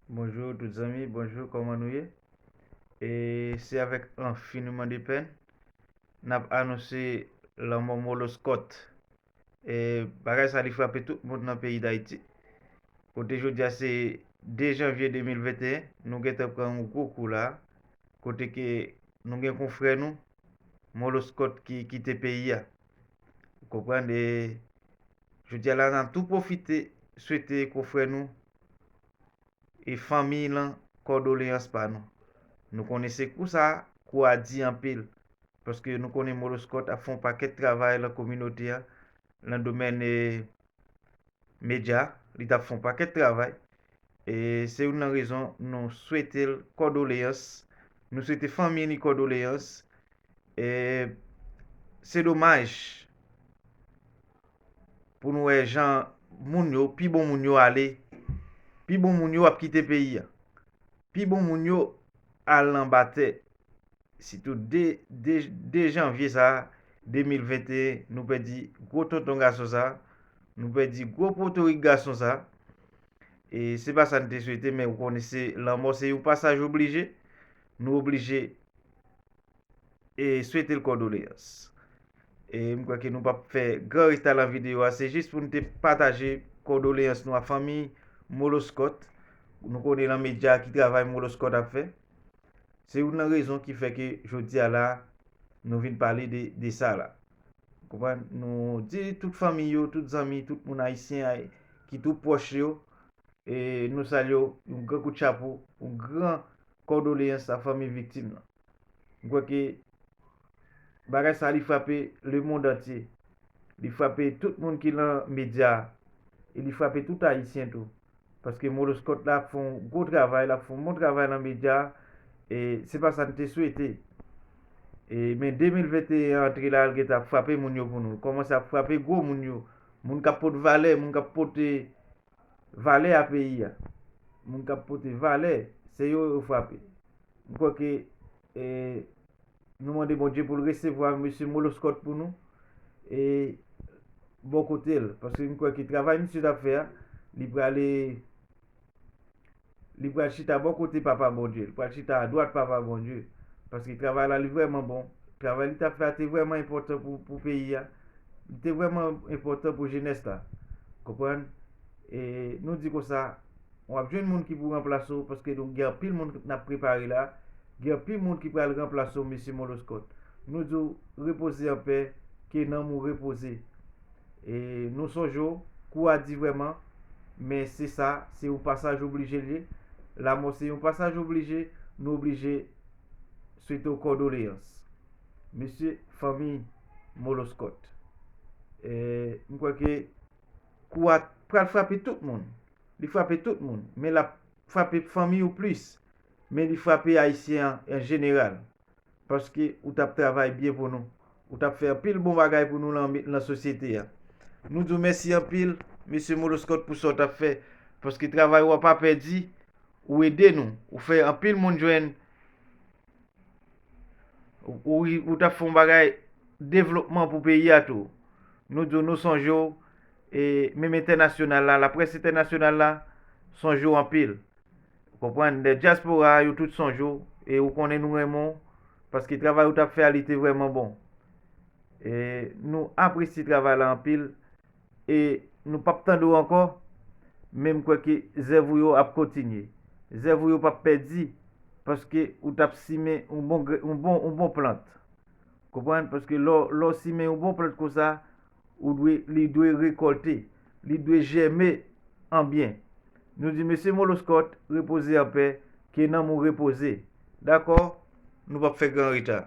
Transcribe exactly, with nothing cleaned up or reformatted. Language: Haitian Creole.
Bonjou tout zanmi, bonjou, kòman nou ye? E se avèk lanfiniman de pèn n ap anonse lanmò Molo Scott. E bagay sa li frape tout moun nan peyi Dayiti. Kote jodi a se de janvye de mil venteyen, nou gentan pran yon gwo kou la. Kote ke nou gen konfrè nou, Molo Scott ki kite peyi a. Ou konprann? E jodi a la n ap tou pwofite swete konfrè nou e fanmiy lan kòdoleyans pa nou. Nou konnen se kou sa, kou a di anpil. Paske nou konnen Molo Scott ap fè yon pakèt travay lan kominote a, lan domèn e medya, li t ap fè yon pakèt travay. E se youn nan rezon nou swete l kòdoleyans, nou swete fanmiy li kòdoleyans. E se domaj pou nou wè jan moun yo, pi bon moun yo ale, pi bon moun yo ap kite peyi a. Pi bon moun yo al anba tè. Sitou de, de, de janvye sa a, de mil venteyen, nou pèdi gwo tonton gason sa a, nou pèdi gwo potorik gason sa a. E se pa sa n te swete, men ou konnen se lanmò, se yon pasaj oblije. Nou oblije e swete l kòdoleyans. E m kwè ke nou p ap fè gran reta lan videyo a, se jis pou n te pataje kòdoleyans nou a fanmiy Molo Scott. Nou konnen lan medya ki travay Molo Scott ap fè. Se youn nan rezon ki fè ke jodi a la, nou vin pale de, de sa la. Konprann? Nou di tout fanmiy yo, tout zanmi, tout moun ayisyen ay-, ki tou pwòch yo, e nou salye w, yon gran kout chapo, yon gran kòdoleyans a fanmiy viktim lan. M kwè ke bagay sa li frape lemonn antye. Li frape tout moun ki lan medya a. E li frape tout ayisyen tou. Paske Molo Scott la ap fè yon gwo travay, l ap fè yon bon travay lan medya a. E se pa sa n te swete. E, men de mil venteyen an antre la, l gentan ap frape moun yo pou nou. L kòmanse ap frape gwo moun yo. Moun k ap pote valè, moun k ap pote valè a peyi a. Moun k ap pote valè, se yo yo frape. M kwè ke, e, nou mande Bondye pou l resevwa mesye Molo Scott pou nou. E bò kote l. Paske m kwè ke travay misye t ap fè a, li prale, li pral chita bò kote Papa Bondye. Li pral chita adwat Papa Bondye. Paske travay la, li vrèman bon. Travay li t ap fè a te vrèman enpòtan pou, pou peyi a. Li te vrèman enpòtan pou jenès la. Konprann? E nou di konsa, w ap jwenn moun ki pou ranplase w, paske nou gen anpil moun n ap prepare la. Gen anpil moun ki pral ranplase w, mesye Molo Scott. Nou di w repoze an pè, ke nanm ou repoze. E nou sonje w, kou a di vrèman, men se sa, se yon pasaj oblije l ye. Lanmò se yon pasaj oblije, nou oblije swete w kòdoleyans. Mesye, fanmiy Molo Scott. E m kwè ke kou a pral frape tout moun. Li frape tout moun, men l ap frape fanmiy ou plis. Men li frape ayisyen an an jeneral. Paske ou t ap travay byen pou nou. Ou t ap fè anpil bon bagay pou nou lan, lan sosyete a. Nou di w mèsi anpil, mesye Molo Scott, pou sa w t ap fè. Paske travay ou a pa pèdi, ou ede nou. Ou fè anpil moun jwenn, ou, ou, ou t ap fè yon bagay devlopman pou peyi a tou. Nou di w nou sonje w, e menm entènasyonal la, laprès entènasyonal la, sonje w anpil. Ou konprann? Dyaspora a, yo tout sonje w, e ou konnen nou renmen w, paske travay ou t ap fè a, li te vrèman bon. E nou apresye travay la anpil, e nou p ap tande w ankò, men m kwè ke zèv ou yo ap kontinye. Zèv ou yo p ap pèdi, paske ou t ap simen yon bon gre-, yon bon, yon bon plant. Konprann? Paske lè w, lè w simen yon bon plant konsa, ou dwe, li dwe rekòlte, li dwe jèmen an byen. Nou di mesye Molo Scott, repoze an pè, ke nanm ou repoze. Dakò? Nou p ap fè gran reta.